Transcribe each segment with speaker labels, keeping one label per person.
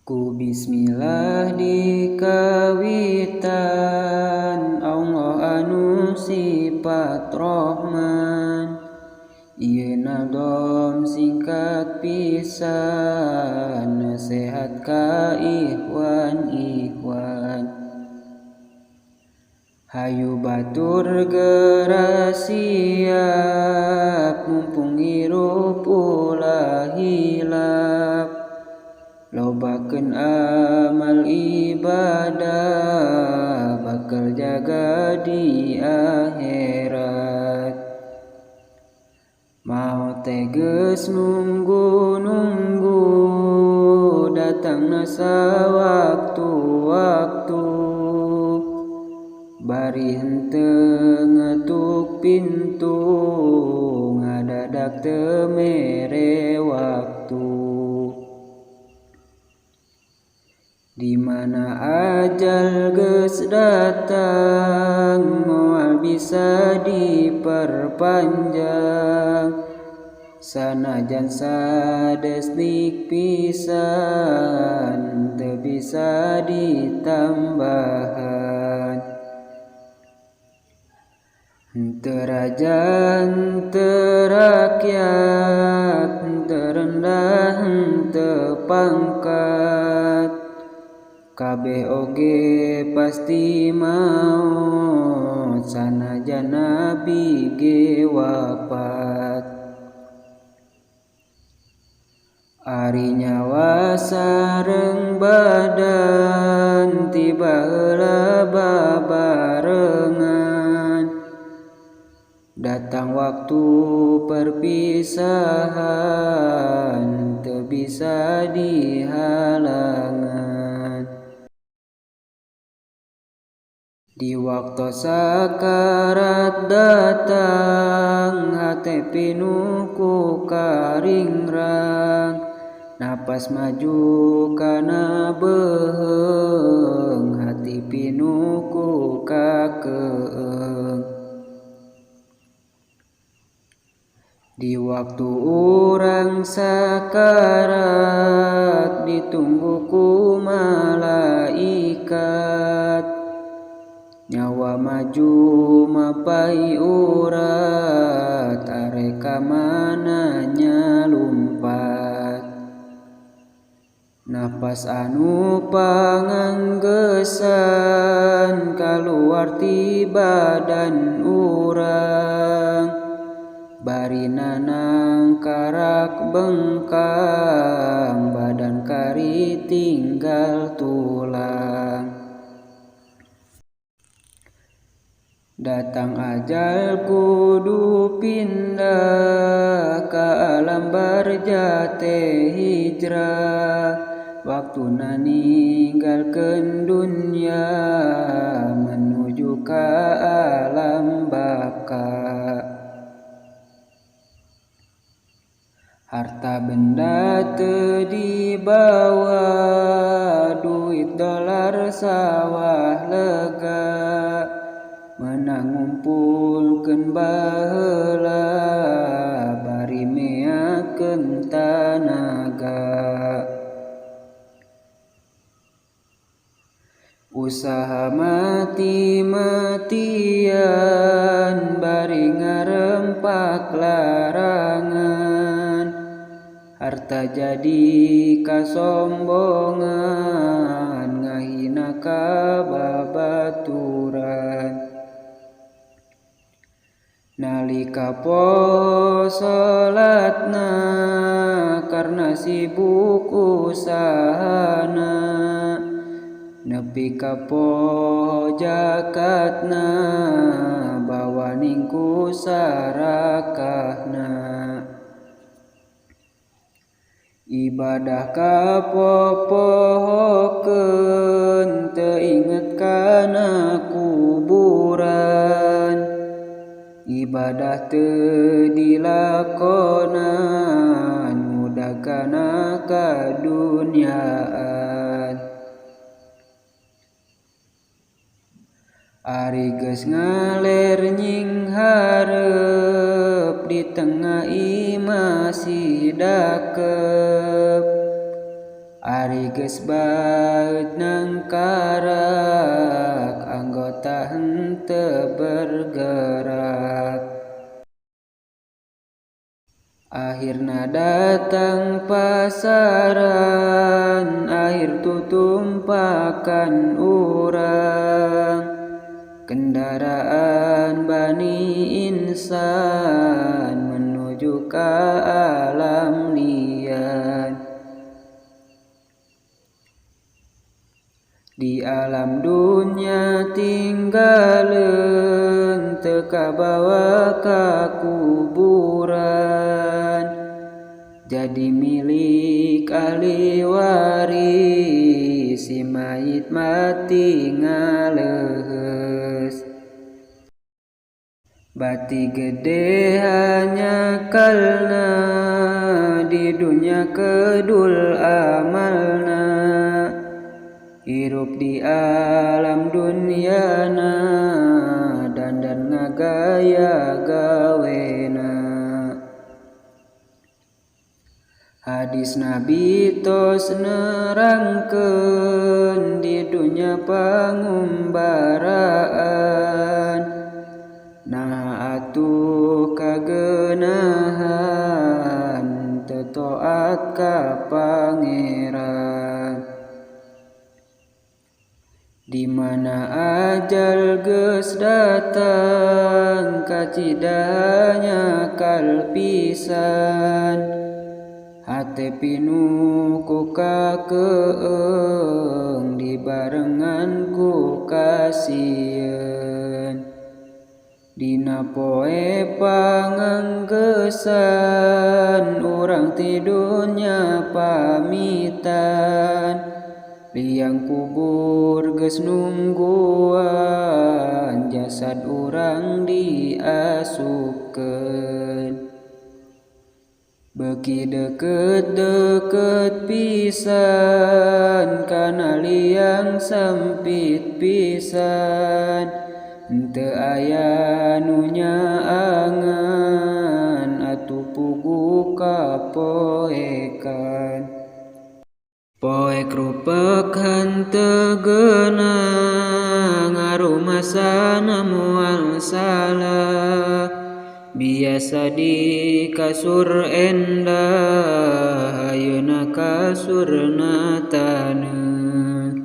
Speaker 1: Ku bismillah dikawitan, Allah anu sifat Rohman. Ieu nadom singkat pisan, nasehat ka ikhwan ikhwan. Hayu batur gera siap, mumpung hirup ulah hilap. Lobakeun amal ibadah, bakal jaga di akhirat. Maot teh geus nunggu-nunggu, datangna sawaktu-waktu. Bari henteu ngetuk pintu, ngadadak teu mere waktu. Di mana ajal geus datang, moal bisa diperpanjang. Sanajan sadestik pisan, teu bisa ditambahan. Henteu raja henteu rakyat, henteu rendah henteu pangkat. Kabeh oge pasti maot, sanajan nabi ge wafat. Ari nyawa sareng badan, ti baheula babarengan. Datang waktu perpisahan, teu bisa dihalangan. Di waktu sakarat datang, hate pinuh ku karingrang. Napas maju kana beuheung, hati pinuh ku kakeung. Di waktu urang sakarat, ditunggu ku malaikat. Nyawa maju mapai urat, arek ka mana nya lumpat. Napas anu panganggesan, kaluar ti badan urang. Bari nanang karak bengkang, badan kari tinggal tulang. Datang ajal kudu pindah, ka alam barjah teh hijrah. Waktuna ninggalkeun dunya, menuju ka alam baka. Harta benda teu dibawa, duit dolar sawah lega. Menang ngumpulkeun baheula, bari meakeun tanaga. Usaha mati-matian, bari ngarempak larangan. Harta jadi kasombongan, ngahina ka babaturan. Nalika poho salatna, karna sibuk usahana. Nepi ka poho jakatna, bawaning ku sarakahna. Ibadah kapopohokeun, teu inget kana kuburan. Ibadah teu dilakonan, ngudag kana kadunyaan. Ari geus ngaler nying hareup, di tengah imah si dakep. Ari Geus baeud nangkarak, anggota henteu bergerak. Akhirna datang pasaran, akhir tutumpakan urang. Kendaraan bani insan menuju ka alam lian. Di alam dunya tinggaleun, teu kabawa ka kuburan. Jadi milik ahli waris, si mayit mati ngaleheus. Bati gede hanya kalna, di dunya kedul amalna. Hirup di alam dunyana, dandan ngagaya gawena. Hadis Nabi tos nerangkeun, di dunya pangumbaraan. Nah atuh kagenahan, teu taat ka Pangeran. Di mana ajal geus datang, kacidanya kalpisan. Hate pinuh ku kakeung, dibarengan ku kasieun. Dina poe panganggesan, urang ti dunya pamitan. Liang kubur geus nungguan, jasad urang diasupkeun. Beuki deukeut-deukeut pisan, kana liang sempit pisan. Henteu aya nu nyaangan, atuh puguh kapoekan. Poek rupek henteu geunah, ngarumasana moal salah. Biasa di kasur endah, ayeuna kasurna taneuh.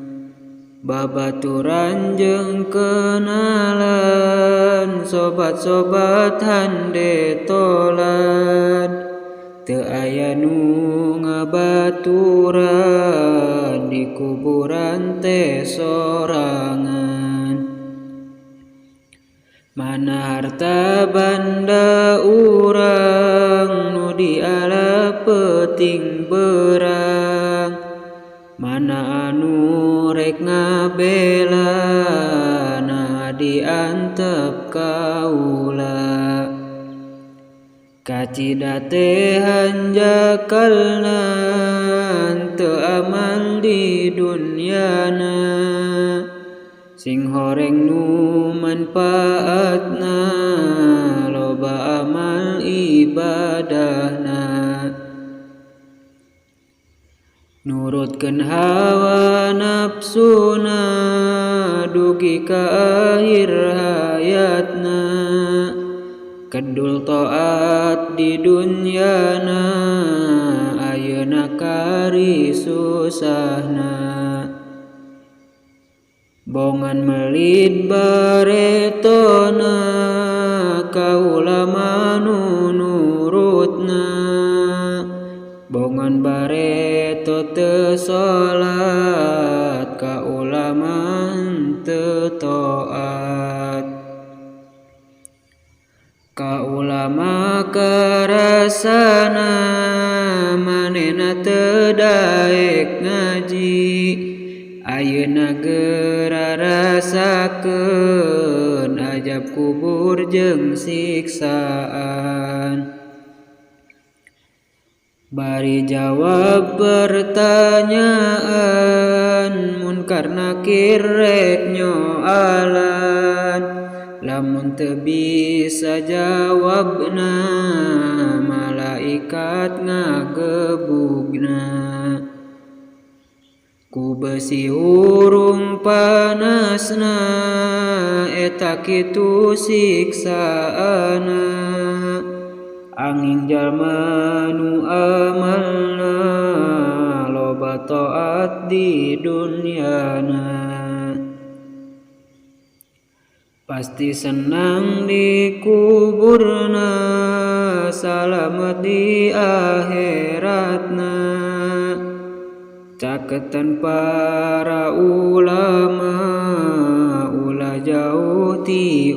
Speaker 1: Babaturan jeung kenalan, sobat-sobat hande tolan. Teu aya nu ngabaturan, di kuburan teh sorangan. Mana harta banda urang, nu diala peuting beurang. Mana anu rek ngabela, nah diantep kaula. Kacida teh hanjakalna, teu amal di dunyana. Sing horeng nu manfaatna, loba amal ibadahna. Nurutkeun hawa nafsuna, dugi ka akhir hayatna. Kedul taat di dunyana, ayeuna kari susahna. Bongan melit baretona, kaula nu nurutna. Bongan bareto teu salat, kaula mah teu taat. Kaula mah karasana, manehna teu daek ngaji. Ayeuna geura rasakeun ajab kubur jeung siksaan. Bari jawab pertanyaan, munkar nakir rek nyoalan. Lamun teu bisa jawabna, malaikat ngagebugna. Ku besi hurung panasna eta kitu siksaana. Anging jalma nu amalna loba taat di dunyana, pasti senang di kuburna, salamet di akhiratna. Caketan para ulama ulah jauh ti.